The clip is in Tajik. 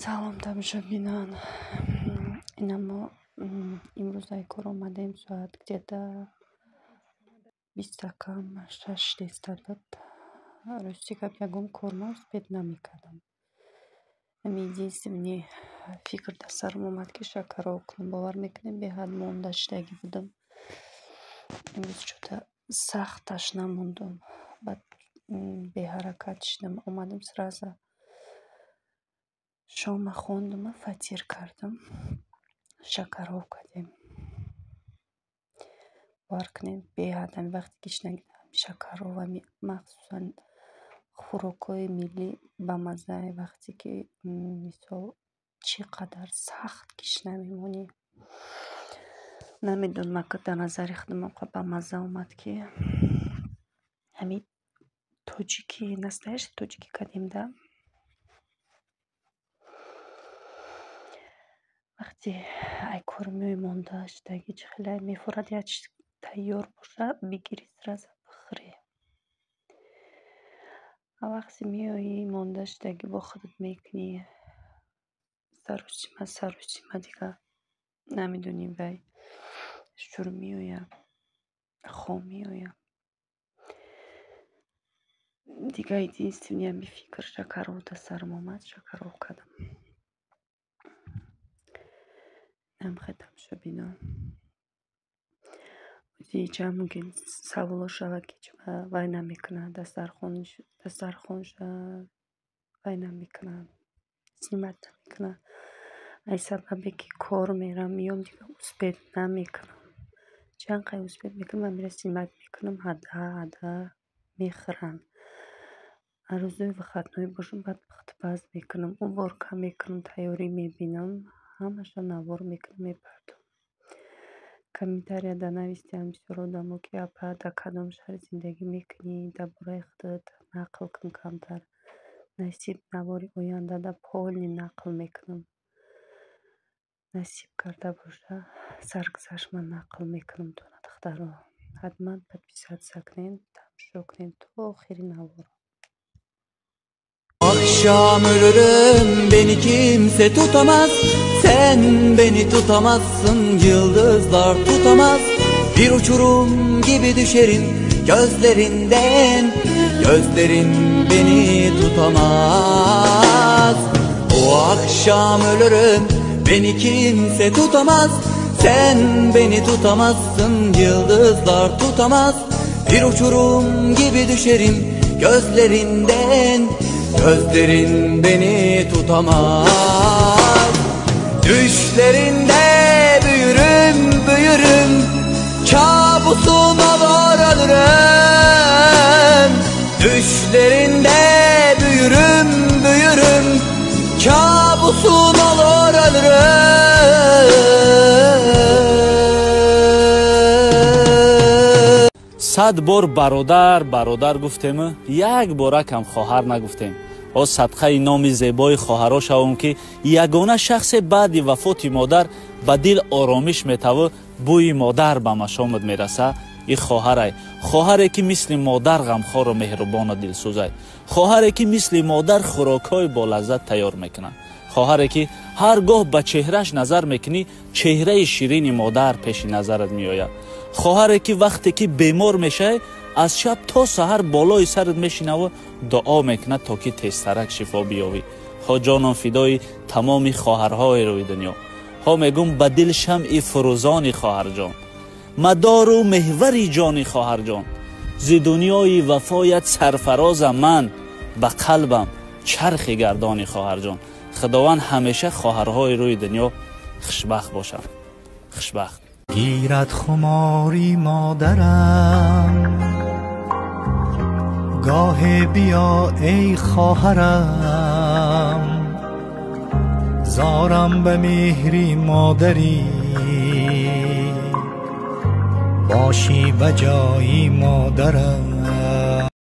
Салом, тамошобинон. Ина мо имрӯз ай кор омадем, соат где-то 5:45 деста буд. Рости гап, ягон кор ма успеть намекардам. Ҳамин единственный фикр дар сарам омад, ки шакароб кунам. Бовар мекунед, беҳад монда шудагӣ будам. Имрӯз чӯта сахт ташна мондум. Баъд беҳаракат шудам. Омадам, сразу шома хондума, фатир кардам. Шакароб кардем. Бовар кунед, беҳад ҳамин вақте гишнагӣ шакароб, ҳами махсусан хӯрокҳои миллӣ бамаззае, вақте ки, мисол, чӣ қадар сахт гишна мемонӣ. Намедонам, ака, дар назари худам онқа бамазза омад, ки ҳамин тоҷикӣ, настоящий тоҷикӣ кардем да. Вақте ай кор меои, монда шудагӣ, чӣ хеле мефорад, як чиз тайёр боша, бигирӣ, сразу бихӯрӣ. А вақте меоӣ, монда шудагӣ, бо худат мекунӣ, сарусима, сарусима, дигар намедонӣ, вай шур меояд, хом меояд. Дигар единственный ҳамин фикр шакароб дар сарам омад, шакароб кардам. Инам хел, тамошобинон. Ҷа мумкин саволо шавад, ки чиба вай намекунад, дастархонша вай намекунад, снимать намекунад. Ай сабабе ки кор мерам, меём, дигар успеть намекунам. Чанд қай успеть мекунам, ҳамира снимать мекунам, ҳада ҳада мехӯранд. А рӯзои выходной бошам, баъд пухтупаз мекунам, уборка мекунам, тайёрӣ мебинам, ҳамаша навор мекунам, мепартом. Комментарияда навистиам бисёр одамо, ки апа, дар кадом шаҳр зиндагӣ мекунӣ, дар бораи худат нақл кун камтар. Насиб, навори ояндада полный нақл мекунам. Насиб карда боша, саргузашт ман нақл мекунам то духтаро. Ҳатман подписаться кунед, тамошо кунед то охири наворо. Akşam ölürüm, beni kimse tutamaz. Sen beni tutamazsın, yıldızlar tutamaz. Bir uçurum gibi düşerim gözlerinden. Gözlerin beni tutamaz. O akşam ölürüm, beni kimse tutamaz. Sen beni tutamazsın, yıldızlar tutamaz. Bir uçurum gibi düşerim gözlerinden. Gözlerin beni tutamaz. Düşlerinde büyürüm büyürüm, kabusuma var ölürüm. Düşlerinde büyürüm büyürüm, kabusum olur ölürüm. 100 бор бародар бародар гуфтему, як боракам хоҳар нагуфтем. О садқаи номи зебои хоҳаро шавам, ки ягона шахсе баъди вафоти модар ба дил оромиш метаву бӯи модар ба машомат мераса, и хоҳарай. Хоҳаре ки мисли модар ғамхору меҳрубону дилсӯзай, хоҳаре ки мисли модар хӯрокҳои болаззат тайёр мекунад, хоҳаре ки ҳар гоҳ ба чеҳраш назар мекунӣ, чеҳраи ширини модар пеши назарат меояд, хоҳаре ки вақте ки бемор мешавӣ, аз шаб то саҳар болои сарат мешинаву дуо мекунад, то ки тезтарак шифо биёвӣ. Хо ҷоном фидои тамоми хоҳарҳои рӯи дунё. Ҳо мегӯм, ба дил шамъи фурӯзони хоҳарҷон, мадору меҳвари ҷони хоҳарҷон, зи дунёи вафоят сарфарозам ман, ба қалбам чархи гардони хоҳарҷон. Худованд ҳамеша хоҳарҳои рӯи дунё хушбахт бошанд, хушбахт. Гирад хумори модарам, гоҳе биё эй хоҳарам, зорам ба меҳри модарӣ, бошӣ ба ҷои модарам.